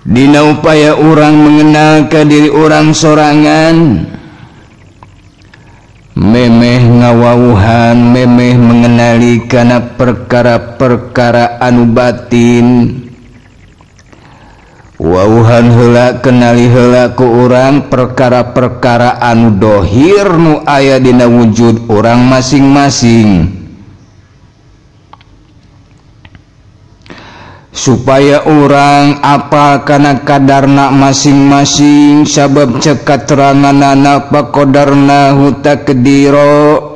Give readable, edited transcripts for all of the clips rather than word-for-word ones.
Dina upaya urang mengenal ka diri urang sorangan, memeh ngawawuhan, memeh mengenali kana perkara-perkara anu batin. Wawuhan heula kenali heula ku urang perkara-perkara anu dohir nu aya dina wujud urang masing-masing, supaya urang apal kana kadarna masing-masing. Sabab cek kateranganana faqadarnahu taqdira.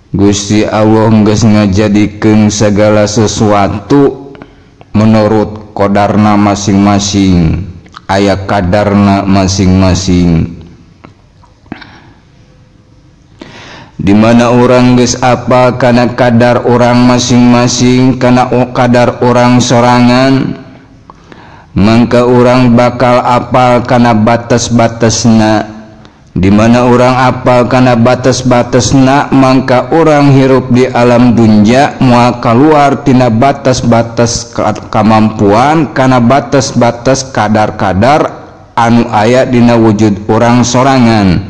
Gusti Allah geus ngajadikeun segala sesuatu menurut kodarna masing-masing, aya kadarna masing-masing. Di mana urang geus apal kana kadar urang masing-masing, kana kadar urang sorangan, mangka urang bakal apal kana batas-batasna. Di mana urang apal kana batas-batasna, mangka urang hirup di alam dunya moal kaluar tina batas-batas kamampuan, kana batas-batas kadar-kadar anu aya dina wujud urang sorangan.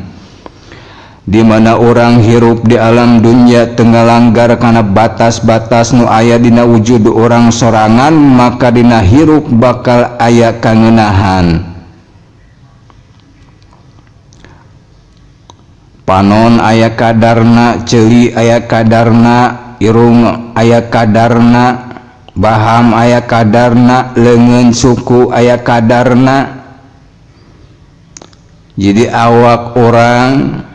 Di mana urang hirup di alam dunya teu ngalanggar kana batas-batas nu aya dina wujud urang sorangan, maka dina hirup bakal aya kangeunahan. Panon aya kadarna, ceuli aya kadarna, irung aya kadarna, baham aya kadarna, leungeun suku aya kadarna. Jadi awak urang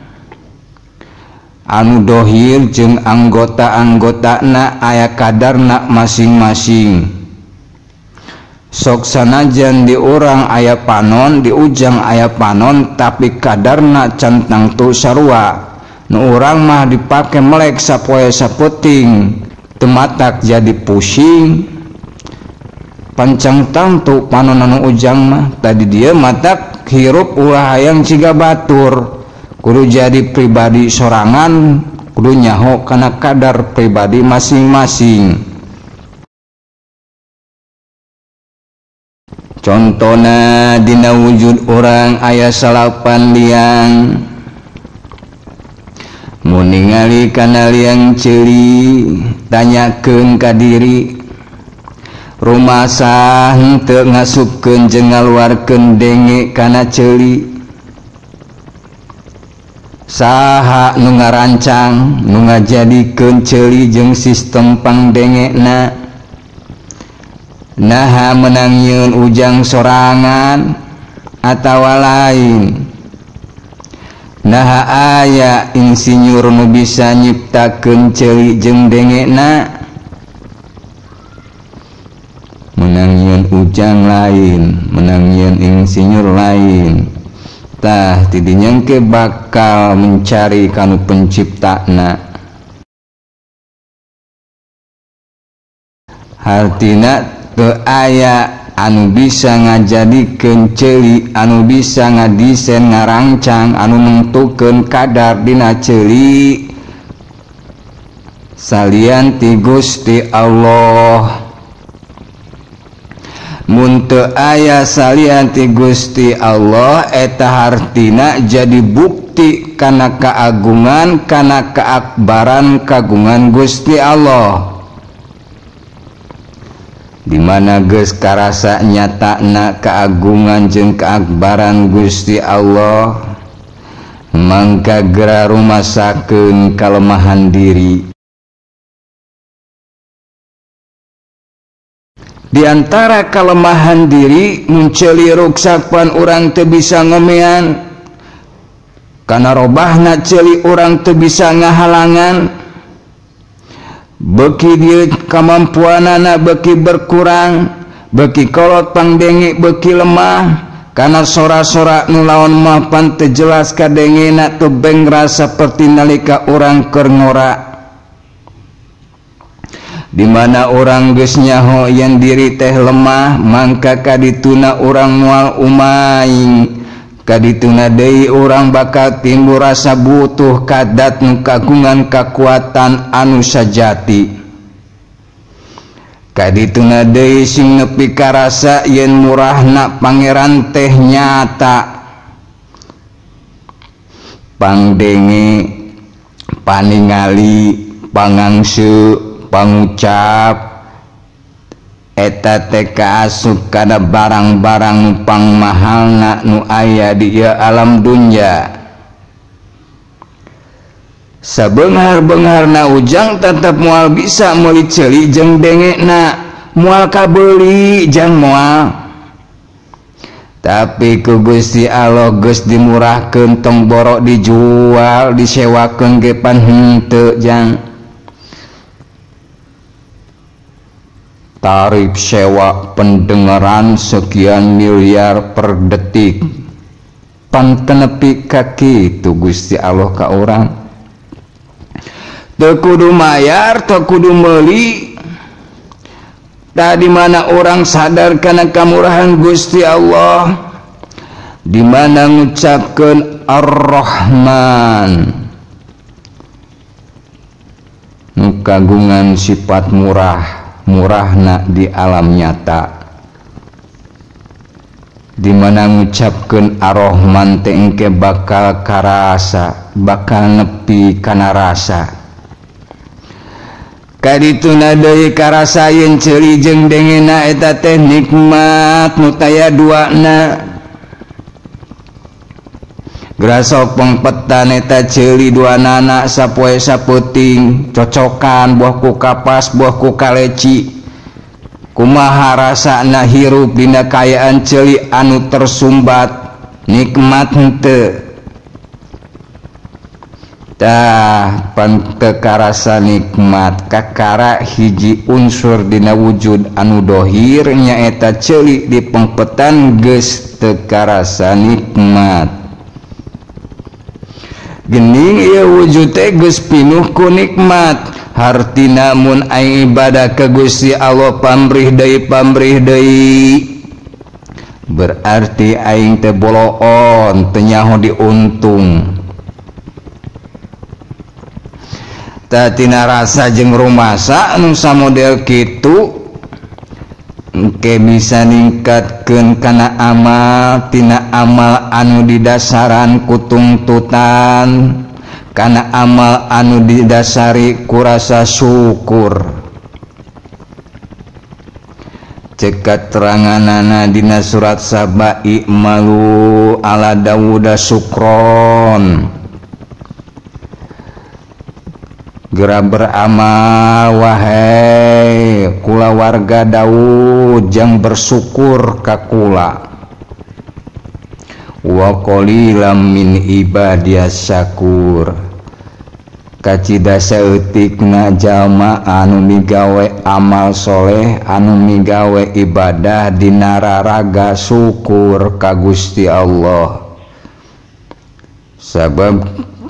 anu dohir jeung anggota-anggotana aya kadarna masing-masing. Sok sanajan di urang aya panon, di ujang aya panon, tapi kadarna can tangtu sarua. Nu urang mah dipake melek sapoe saputing, teu matak jadi pusing. Pancang tangtu panon anu ujang mah, tadi dia matak hirup ulah hayang ciga batur. Kudu jadi pribadi sorangan, kudu nyaho kana kadar pribadi masing-masing. Contona dina wujud urang aya salapan liang. Mun ningali kana liang ceuli, tanyakeun ka diri, rumasa henteu ngasupkeun jeung ngaluarkeun denge kana ceuli? Saha nu ngarancang, nu ngajadikeun ceuli jeung sistem pangdengena? Naha menang nyieun ujang sorangan atawa lain? Naha aya insinyur nu bisa nyiptakeun ceuli jeung dengena? Menang nyieun ujang lain, menang nyieun insinyur lain. Tah tidinya ke bakal mencari kanu penciptana. Hartina teu aya anu bisa ngajadikeun ceuli, anu bisa ngadesain ngarancang, anu nengtukeun kadar dina ceuli salian ti Gusti Allah. Mun teu aya salian ti Gusti Allah, eta hartina jadi bukti kana keagungan, kana keakbaran kagungan Gusti Allah. Di mana geus karasa nyatana keagungan jeung keakbaran Gusti Allah, mangka geura rumasakeun kalemahan diri. Di antara kelemahan diri mun ceuli ruksak pan urang teu bisa ngomean, kana robahna ceuli urang teu bisa ngahalangan. Beki dieu kamampuanana beki berkurang, beki kolot pangdenge beki lemah, kana sora-sora nu laon mah pan teu jelas kadengena teu bengra saperti nalika urang keur ngora. Di mana urang geus nyaho yen diri teh lemah, mangka kadituna urang moal umaing. Kadituna deui urang bakal timbul rasa butuh kadat nu kagungan kakuatan anu sajati. Kadituna deui sing nepi karasa yen murahna pangeran teh nyata. Pangdenge, paningali, pangangse, pangucap eta teh kaasup kana barang-barang pangmahalna nu aya di ieu alam dunya. Sabeunghar-beungharna ujang tetep moal bisa meuli ceuli jeung dengena, moal kabeuli jang moal. Tapi ku Gusti Allah geus dimurahkeun, tong borok dijual, disewakeun ge pan henteu jang. Tarif sewa pendengaran sekian miliar per detik. Pan tenepi ka kitu Gusti Allah ka urang. Teu kudu mayar, teu kudu meuli. Tadi mana orang sadar karena kamurahan Gusti Allah, di mana ngucapkeun Ar-Rahman, nu kagungan sifat murah, murahna di alam nyata. Di mana ngucapkeun Ar-Rahman teh engke bakal karasa, bakal nepi kana rasa. Kadituna deui karasa yen ceuli jeung dengena eta teh nikmat nu taya duana. Grasok pengpetan eta ceuli duanana sapoe sapeuting, cocokan buah ku kapas buah ku kaleci. Kumaha rasana hirup dina kaayaan ceuli anu tersumbat, nikmat henteu. Tah pan teu karasa nikmat kakara hiji unsur dina wujud anu dohir nyaeta ceuli di pengpetan geus teu karasa nikmat. Geuning ieu wujud teh geus pinuh ku nikmat. Hartina mun aing ibadah ka Gusti Allah pamrih deui pamrih deui, berarti aing teh boloon teu nyaho diuntung. Tina rasa jeung rumasa anu samodel kitu engke bisa ningkatkeun kana amal, tina amal anu didasaran ku tungtutan, kana amal anu didasari ku rasa syukur. Cek kateranganana dina surat Saba, i'malu ala Dawuda syukron. Gera beramal wahai kulawarga Daud jang bersyukur ka kula. Wa qalilam min ibadiyas syakur. Kacida saeutikna jalma anu migawe amal soleh, anu migawe ibadah dina raraga syukur ka Gusti Allah. Sabab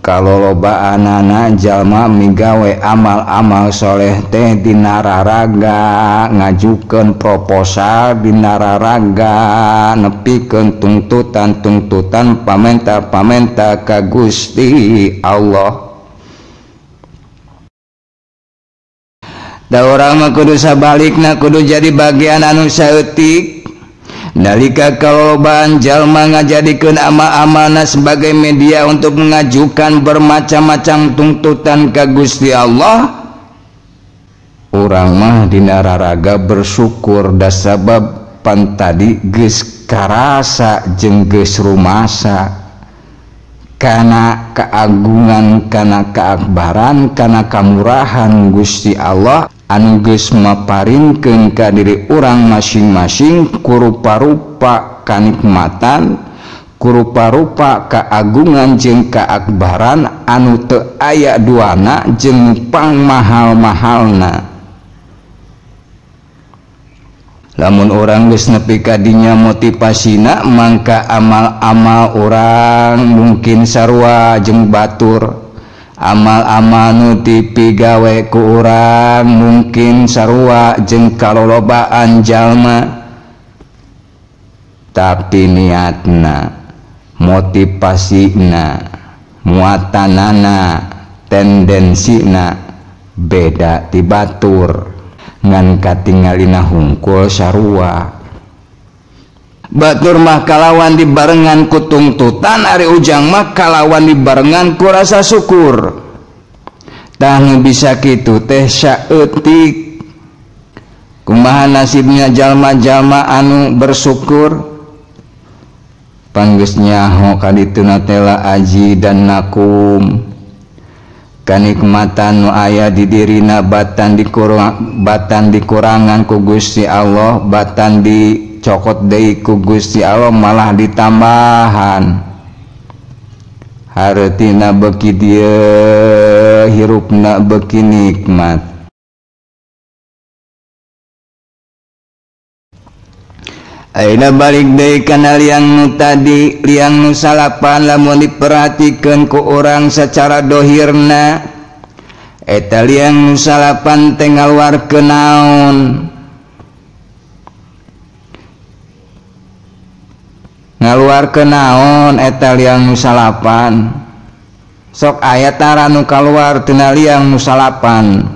kalolobaanana jalma migawe amal-amal soleh teh dina raraga ngajukeun proposal, dina raraga nepikeun tuntutan-tuntutan pamenta-pamenta ka Gusti Allah. Da urang mah kudu sabalikna, kudu jadi bagian anu saeutik. Nalika kalolobaan jalma ngajadikeun amal-amalna sebagai media untuk mengajukan bermacam-macam tuntutan ka Gusti Allah, urang mah dina raraga bersyukur da sabab pan tadi geus karasa jeung geus rumasa kana keagungan, kana keakbaran, kana kamurahan Gusti Allah anu geus maparinkeun ka diri urang masing-masing kurupa-rupa kanikmatan, kurupa-rupa keagungan jeung keakbaran anu teu aya duana jeung pangmahal-mahalna. Lamun urang geus nepi ka dinya motivasina, mangka amal-amal urang mungkin sarua jeung batur. Amal-amal nu dipigawe ku urang mungkin sarua jeung kalolobaan jalma, tapi niatna, motivasina, muatanana, tendensina beda ti batur. Ngan katingalina hungkul sarua. Batur mah kalawan dibarengan ku tungtutan, ari Ujang mah kalawan dibarengan ku rasa syukur. Tah nu bisa kitu teh saeutik. Kumaha nasibnya jalma-jalma anu bersyukur? Panggeus nyaho ka dituna teh la aji dan nakum. Kanikmatan nu aya di dirina batan dikurangan ku Gusti Allah, batan dicokot deui ku Gusti Allah malah ditambahan. Hareutina beuki dieu hirupna beuki nikmat. Ayeuna balik deui kana liang nu tadi, liang nu salapan lamun diperhatikeun ku urang secara dohirna eta liang nu salapan teh ngaluarkeun naon? Ngaluarkeun naon eta liang nu salapan? Sok aya tara nu kaluar tina liang nu salapan.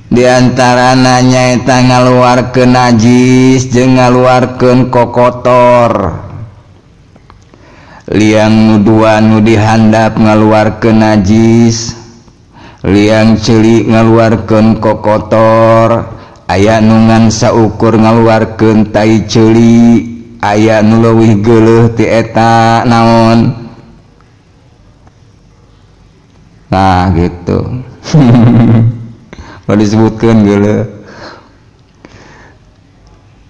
Di antarana nyaeta ngaluarkeun najis jeung ngaluarkeun kokotor. Liang nu dua nu dihandap ngaluarkeun najis, liang ceuli ngaluarkeun kokotor. Aya nu ngan saukur ngaluarkeun tai ceuli, aya nu leuwih geuleuh ti eta naon. Nah gitu. Mau disebutkan geuleuh.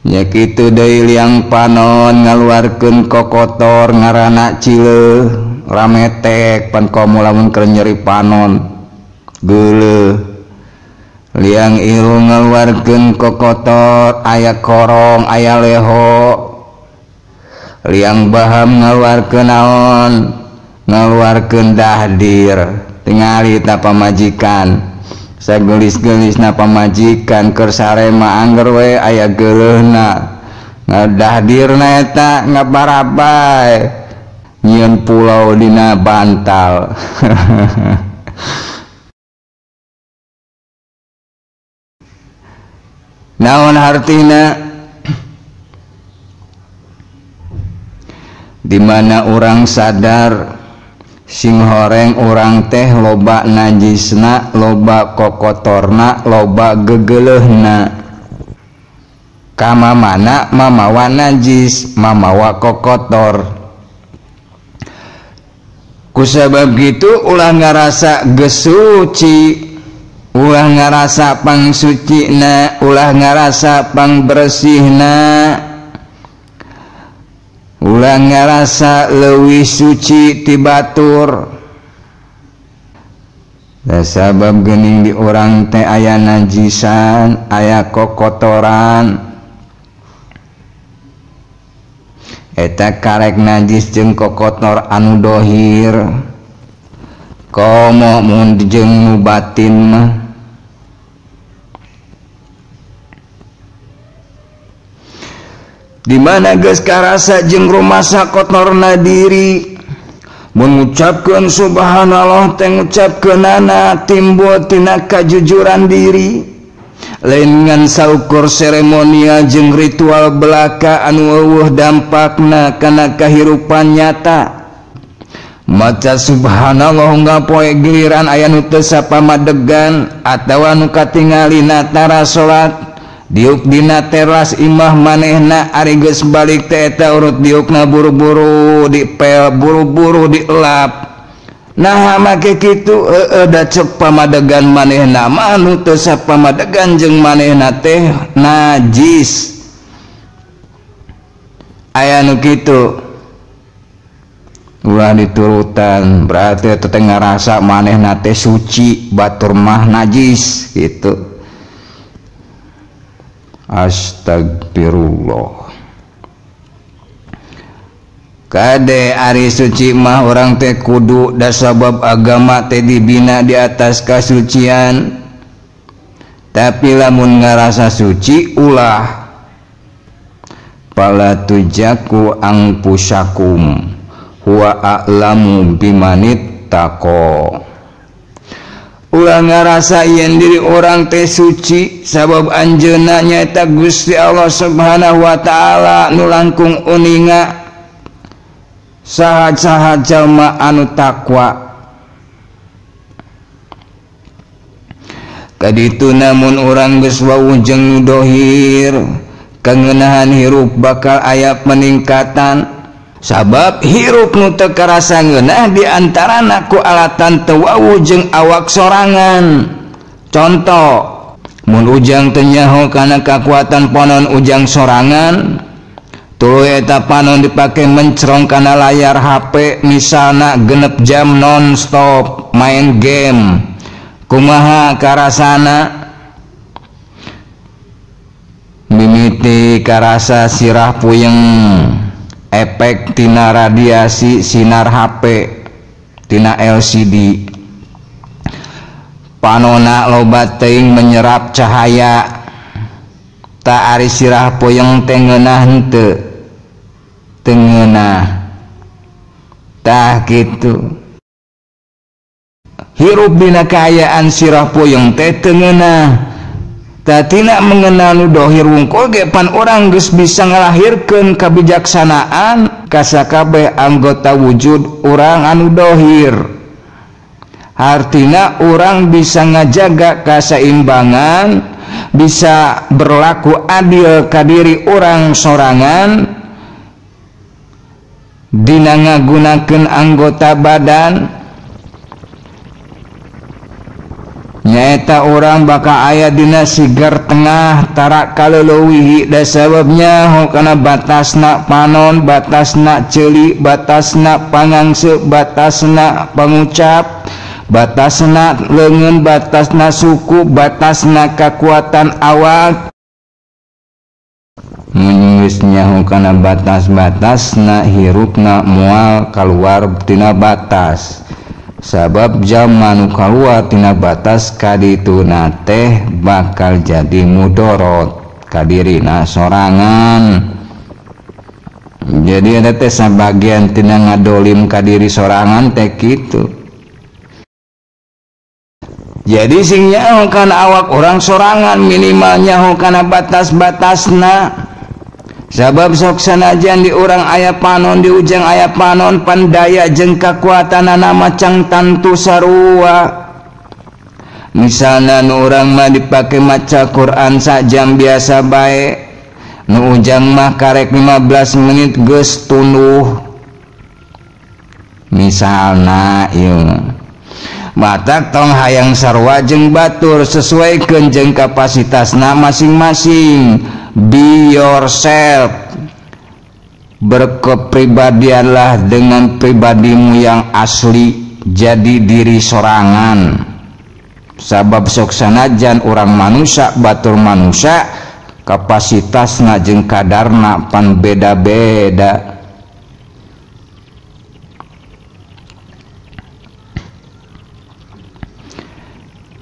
Nya kitu deui liang panon ngaluarkeun kokotor ngaranna cileuh, rametek pan komo lamun keur nyeri panon geuleuh. Liang irung ngaluarkeun kokotor, aya korong, aya leho. Liang baham ngaluarkeun naon? Ngaluarkeun dahdir. Tingali ta pamajikan. Sagelis-gelisna pamajikan keur sarema angger we aya geuleuhna. Ngadahdirna eta ngabarabai nyieun pulau dina bantal. Naon hartina? Di mana urang sadar sing horeng urang teh loba najisna, loba kokotorna, loba gegeleuhna. Kama mana mamawa najis, mamawa kokotor. Kusabab gitu ulah ngarasa geus suci, ulah ngarasa pangsucina, ulah ngarasa pangbersihna, ulah ngarasa leuwih suci ti batur. Da sabab geuning di urang teh aya najisan, aya kokotoran. Eta karek najis jeung kokotor anu dohir, komo mun jeung nu batin mah. Di mana geus karasa jeung rumasa kotorna diri, mun ngucapkeun subhanallah teh ngucapkeunana timbul tina kajujuran diri, lain ngan saukur seremonial jeung ritual belaka anu eueuh dampakna kana kahirupan nyata. Maca subhanallah ngapoe giliran aya nu teu sapamadegan atawa nu katingalina tara salat. Diuk dina teras imah manehna, ari geus balik teh eta urut diukna buru-buru dipel, buru-buru dielap. Nah make kitu heueuh da ceuk pamadegan manehna mah anu teu sapamadegan jeung manehna teh najis. Aya nu kitu ulah diturutan, berarti eta teh ngarasa manehna teh suci, batur mah najis gitu. Astagfirullah. Kade ari suci mah orang teh kudu, da sabab agama teh dibina di atas kasucian. Tapi lamun ngarasa suci ulah. Fala tujaku angpusakum huwa a'lamu bimanit tako. Ulah ngarasa yen diri orang teh suci sabab anjeunna nyaeta Gusti Allah Subhanahu wa taala nu langkung uninga saha-saha jalma anu takwa. Kaditu namun urang geus wawuh jeung nu dohir, kangenahan hirup bakal aya peningkatan. Sabab hirup nu teu karasa ngeunah di antarana ku alatan teu wawuh jeung awak sorangan. Contoh, mun ujang teu nyaho kana kakuatan panon ujang sorangan, tuluy eta panon dipake mencrong kana layar HP misalna 6 jam non stop main game. Kumaha karasana? Mimiti karasa sirah puyeng, efek tina radiasi sinar HP tina LCD. Panona loba teuing menyerap cahaya. Ta ari sirah puyeng teh ngeunah henteu? Teu ngeunah. Tah kitu. Hirup dina kaayaan sirah puyeng teh teu ngeunah. Tina mengenal nu dohir wungkul ge pan urang geus bisa ngalahirkeun kabijaksanaan ka sakabeh anggota wujud urang anu dohir. Hartina urang bisa ngajaga kaseimbangan, bisa berlaku adil ka diri urang sorangan dina ngagunakeun anggota badan. Nyaeta orang bakal aya dina sigar tengah tarak kaleulewihi da sababnya hokana batasna panon, batasna ceuli, batasna pangangse, batasna pangucap, batasna leungeun, batasna suku, batasna kakuatan awak. Mun geus nyaho kana batas-batasna hirupna moal kaluar tina batas. Sabab jalma nu kaluar tina batas kadituna teh bakal jadi mudorot kadirina sorangan. Jadi eta teh sabagian tina ngadolim kadiri sorangan teh kitu. Jadi sing nyaho kana awak urang sorangan minimal nyaho kana batas-batasna. Sabab sok sanajan di urang aya panon, di ujang aya panon, pandaya jeung kakuatanana macang tantu sarua. Misalna nu urang mah dipake maca Quran sajam biasa bae, nu ujang mah karek 15 menit geus tunduh. Misalna ieu matak tong hayang sarua jeung batur, sesuaikeun jeung kapasitasna masing-masing. Be yourself, berkepribadianlah dengan pribadimu yang asli, jadi diri sorangan. Sabab sok sanajan urang manusia batur manusia, kapasitasna jeung kadarna pan beda-beda.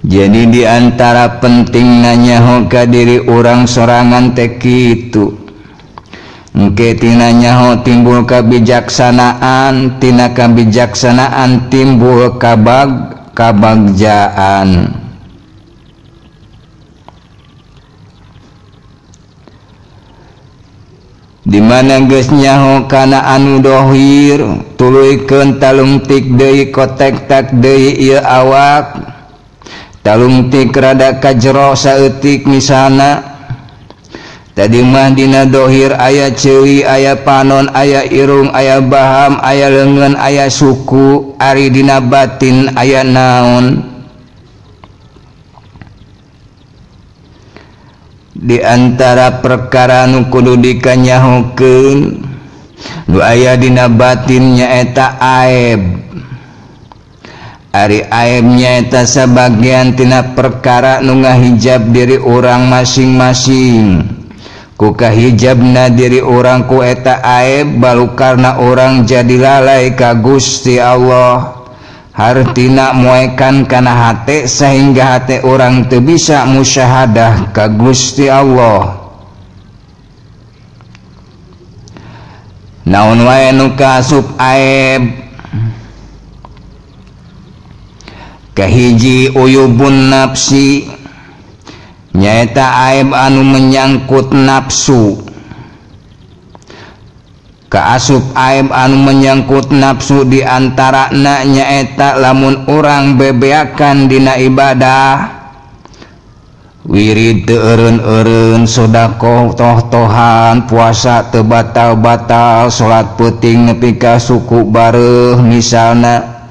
Jadi diantara penting nyaho ka diri urang sorangan teh kitu. Engke tina nyaho timbul kabijaksanaan, tina kabijaksanaan timbul kabagjaan. Di mana geus nyaho kana anu dohir, tuluykeun talungtik deui kotek tak deui ieu awak. Talungtik rada kajero saeutik misalna. Tadi mah dina dohir aya ceuli, aya panon, aya irung, aya baham, aya leungeun, aya suku, ari dina batin aya naon. Di antara perkara nu kudu dikanyahokeun nu aya dina batin nyaeta aib. Ari aib nyaeta sabagian tina perkara nu ngahijab diri urang masing-masing. Ku kahijabna diri urang ku eta aib balukarna urang jadi lalai ka Gusti Allah. Hartina moekan kana hate sehingga hate urang teu bisa musyahadah ka Gusti Allah. Naon wae nu kaasup aib? Kahiji uyubun nafsi nyaeta aib anu menyangkut nafsu. Kaasup aib anu menyangkut nafsu di antarana nyaeta lamun urang bebeakan dina ibadah, wirid teu eureun-eureun, sedekah toh-tohan, puasa teu batal-batal, salat peuting nepi ka suku bareuh misalna,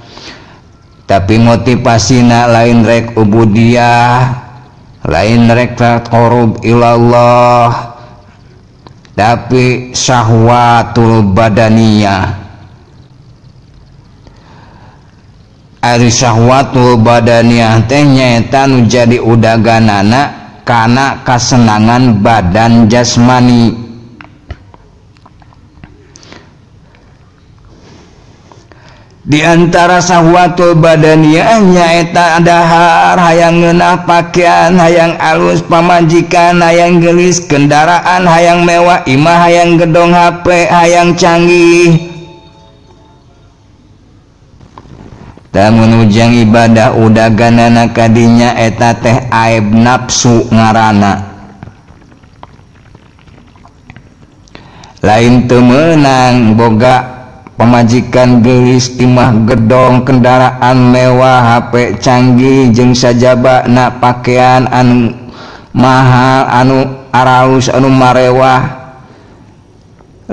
tapi motivasina lain rek ubudiyah, lain rek taqarrub ilallah, tapi syahwatul badaniyah. Ari syahwatul badaniyah teh nyaeta nu jadi udaganana kana kasenangan badan jasmani. Di antara syahwatul badaniyah nyaeta dahar, hayang ngeunah pakaian, hayang alus pamajikan, hayang geulis kendaraan, hayang mewah imah, hayang gedong HP, hayang canggih. Lamun ujang ibadah udaganana kadinya eta teh aib nafsu ngaranna. Lain teu meunang boga pamajikan geulis, imah gedong, kendaraan mewah, HP canggih jeung sajabana pakaian anu mahal, anu aralus, anu marewah.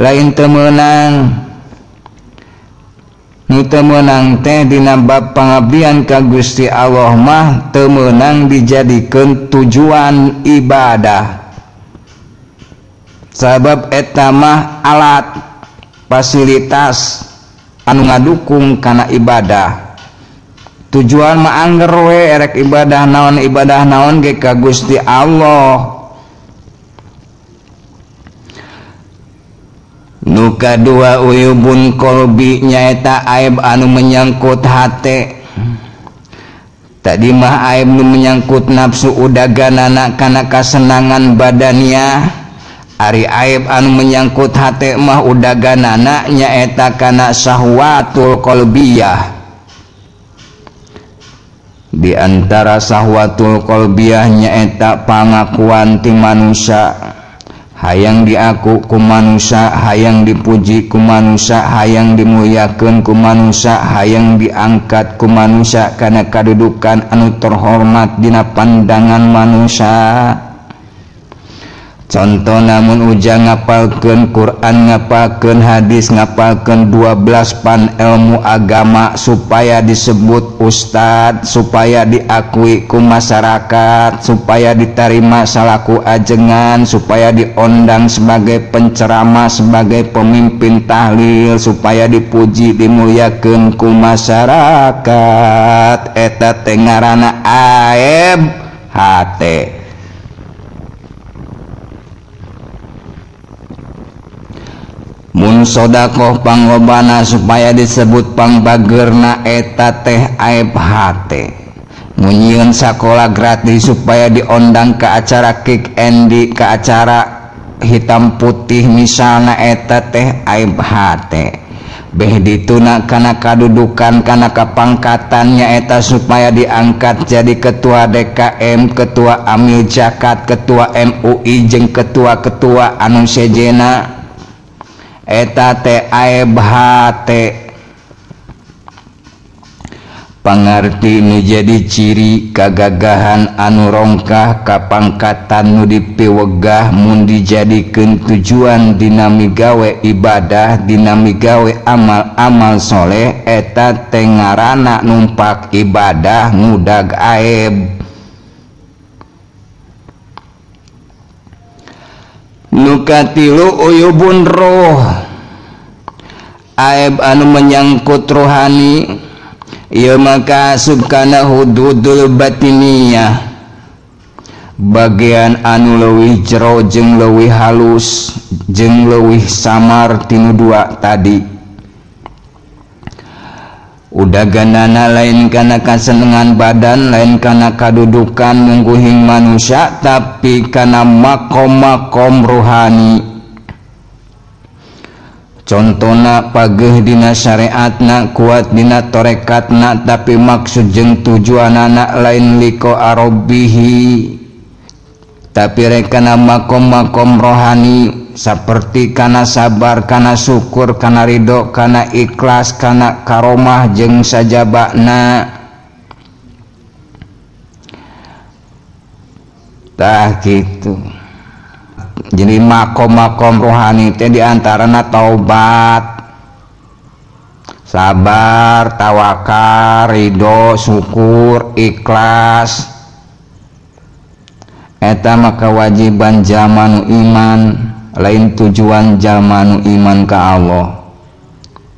Lain teu meunang. Nu teu meunang teh dina bab pangabdian ka Gusti Allah mah teu meunang dijadikeun tujuan ibadah. Sabab eta mah alat fasilitas anu ngadukung kana ibadah. Tujuan mah angger we erek ibadah naon ge ka Gusti Allah. Nu kadua uyubun qalbi nyaeta aib anu menyangkut hate. Tadi mah aib nu menyangkut nafsu udaganana kana kasenangan badaniah. Ari aib anu menyangkut hate mah udaganana nyaeta kana syahwatul qalbiyah. Di antara syahwatul qalbiyah nyaeta pangakuan ti manusia, hayang diaku ku manusia, hayang dipuji ku manusia, hayang dimuliakeun ku manusia, hayang diangkat ku manusia kana kadudukan anu terhormat dina pandangan manusia. Contoh namun ujang ngapalkeun Quran, ngapalkeun hadis, ngapalkeun 12 pan ilmu agama supaya disebut ustad, supaya diakui ku masyarakat, supaya diterima salaku ajengan, supaya diondang sebagai penceramah, sebagai pemimpin tahlil, supaya dipuji dimuliakeun ku masyarakat. Eta teh ngaranna aib hate. Mun sodakoh panglobana supaya disebut pangbagerna eta teh aib hate. Mun nyieun sakola gratis supaya diondang ke acara kick andy, ke acara hitam putih misalna eta teh aib hate. Beh dituna kana kadudukan kana kapangkatannya eta supaya diangkat jadi ketua DKM, ketua Amil Zakat, ketua MUI jeung ketua-ketua anu sejena eta teh aib hate. Pangarti nu jadi ciri kagagahan anu rongkah kapangkatan nu dipiwegah mun dijadikeun tujuan dina migawe ibadah, dina migawe amal-amal soleh, eta teh ngaranna numpak ibadah ngudag aib. Nu katilu uyubun roh, aib anu menyangkut rohani. Ieu maka asup kana hududul batiniyah, bagian anu leuwih jero jeung leuwih halus jeung leuwih samar tinu dua tadi. Udaganana lain kana kasenengan badan, lain kana kadudukan mungguhing manusia, tapi kana makom-makom rohani. Contona pageuh dina syariatna, kuat dina torekatna, tapi maksud jeung tujuanana lain liko arobbihi, tapi rek kana makom-makom rohani saperti kana sabar, kana syukur, kana ridho, kana ikhlas, kana karomah jeung sajabana. Tah kitu. Jadi makom-makom rohani teh diantarana taubat, sabar, tawakal, ridho, syukur, ikhlas. Eta mah kewajiban jalma nu iman, lain tujuan jalma nu iman ka Allah.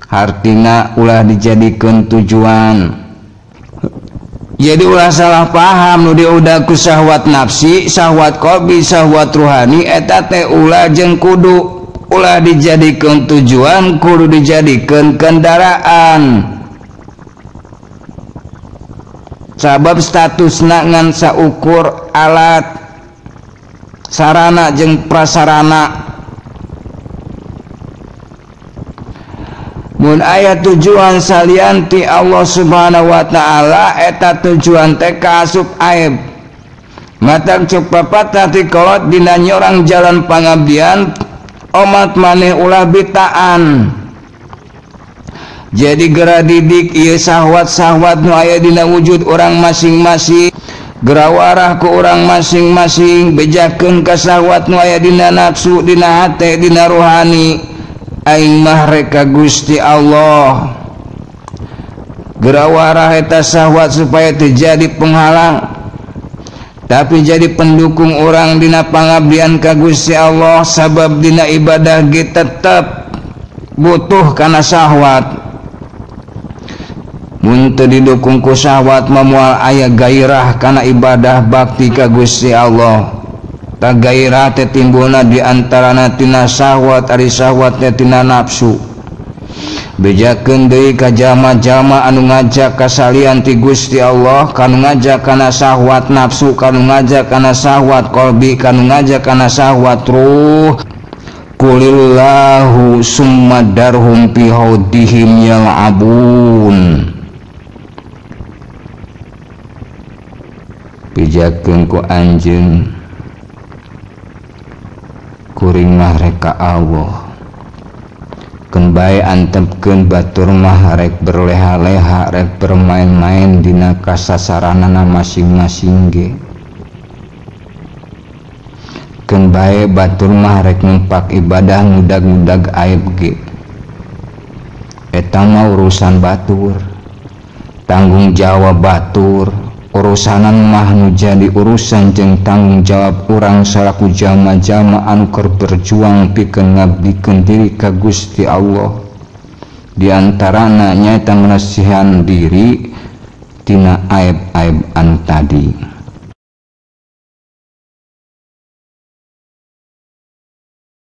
Hartina ulah dijadikeun tujuan. Jadi ulah salah paham nu diudag ku syahwat nafsi, syahwat qalbi, syahwat ruhani eta teh ulah jeung kudu, ulah dijadikeun tujuan, kudu dijadikeun kendaraan. Sabab statusna ngan saukur alat, sarana jeung prasarana. Mun aya tujuan salian ti Allah Subhanahu wa taala, eta tujuan teh kaasup aib. Matak cuk papatah ti kolot dina nyorang jalan pangabdian omat maneh ulah bitaan. Jadi gera didik ieu syahwat-syahwat nu aya dina wujud urang masing-masing, gera warah ku urang masing-masing, bejakeun ka syahwat nu aya dina nafsu, dina hate, dina rohani. Aing mah rek ka Gusti Allah. Gera warah eta syahwat supaya teu jadi penghalang, tapi jadi pendukung orang dina pangabdian ka Gusti Allah. Sabab dina ibadah ge tetep butuh kana syahwat. Mun teu didukung ku syahwat mah moal aya gairah kana ibadah bakti ka Gusti Allah. Ta gairah teh timbulna di antarana tina syahwat, ari syahwat teh tina nafsu. Bejakeun deui ka jalma-jalma anu ngajak kasalian ti Gusti Allah, kanu ngajak kana syahwat nafsu, kanu ngajak kana syahwat qalbi, kanu ngajak kana syahwat ruh. Qulillahu summa darhum fi haudihim yal'abun. Pijakeun ku anjeun, kuring mah rek ka Allah. Keun bae antepkeun batur mah rek berleha-leha, rek bermain-main dina kasasaranana masing-masing ge. Keun bae batur mah rek numpak ibadah ngudag-ngudag aib ge. Eta mah urusan batur, tanggung jawab batur. Urusanan mah nu jadi urusan jeung tanggung jawab urang salaku jalma-jalma anu keur berjuang pikeun ngabdikeun diri ka Gusti Allah. Di antarana nyaeta meresihan diri tina aib-aib anu tadi.